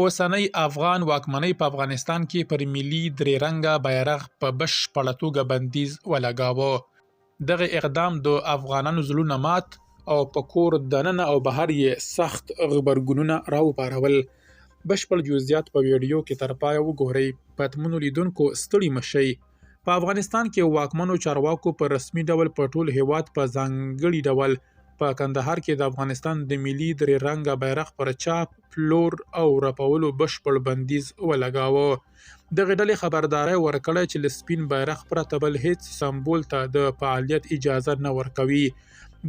اوسنۍ افغان واکمنۍ په افغانستان کې پر ملي درې رنګه بیرغ په بشپړه توګه بندیز ولګاوه. دغه اقدام د افغانانو زړونه مات او په کور دننه او بهر یې سخت غبرګونونه راوپارول. بشپړ جزئیات په ویډیو کې تر پایه وګورئ. پتمنو لیدونکو ستړي مه شئ. په افغانستان کې واکمنو چارواکو په رسمي ډول په ټول هیواد په ځانګړي ډول په کندهار کې د افغانستان د ملي درې رنګه بیرغ پر چاپ، پلور او رپولو بشپړ بندیز ولګاوه. دغې ډلې خبرداری ورکړی چې له سپین بیرغ پرته بل هیڅ سمبول ته د فعالیت اجازه نه ورکوي.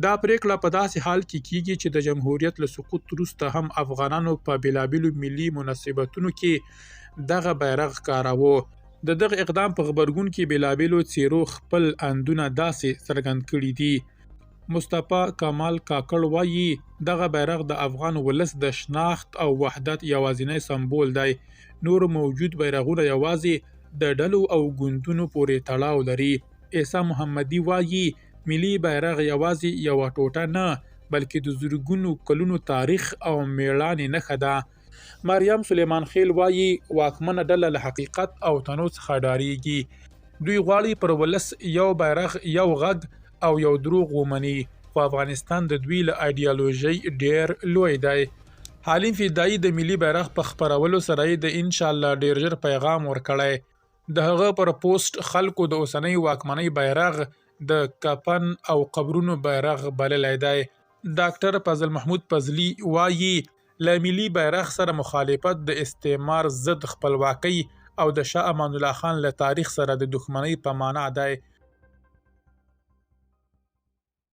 دا پریکړه په داسې حال کې کیږي چې د جمهوریت له سقوط وروسته هم افغانانو په بیلابیلو ملي مناسبتونو کې دغه بیرغ کاراوه. د دغه اقدام په غبرګون کې بیلابیلو څیرو خپل اندونه داسې څرګند کړي دي. مصطفی کمال کاکړ وايي، دغه بیرغ د افغان ولس د شناخت او وحدت یوازینی سمبول دی، نور موجود بیرغونه یوازې د ډلو او ګوندونو پورې تړاو لري. عیسی محمدي وايي، ملي بیرغ یوازې یوه ټوټه نه، بلکې د زرګونو کلونو تاریخ او مېړانې نښه ده. مریم سلیمان خیل وايي، واکمنه ډله له حقیقت او تنوع څخه ډارېږي. دوی غواړي پر ولس یو بیرغ، یو غږ او یو دروغ ومني، خو افغانستان د دوی له ایډیالوژۍ ډېر لوی دی. حلیم فدايي د ملي بیرغ په خپرولو سره یې د انشاالله ډېر ژر پیغام ورکړی. د هغه پر پوسټ خلکو د اوسنۍ واکمنۍ بیرغ د کفن او قبرونو بیرغ بللی دی. ډاکټر فضل محمود فضلي وايي، له ملي بیرغ سره مخالفت د استعمار ضد خپلواکۍ او د شاه امان الله خان له تاریخ سره د دښمنۍ په مانا دی.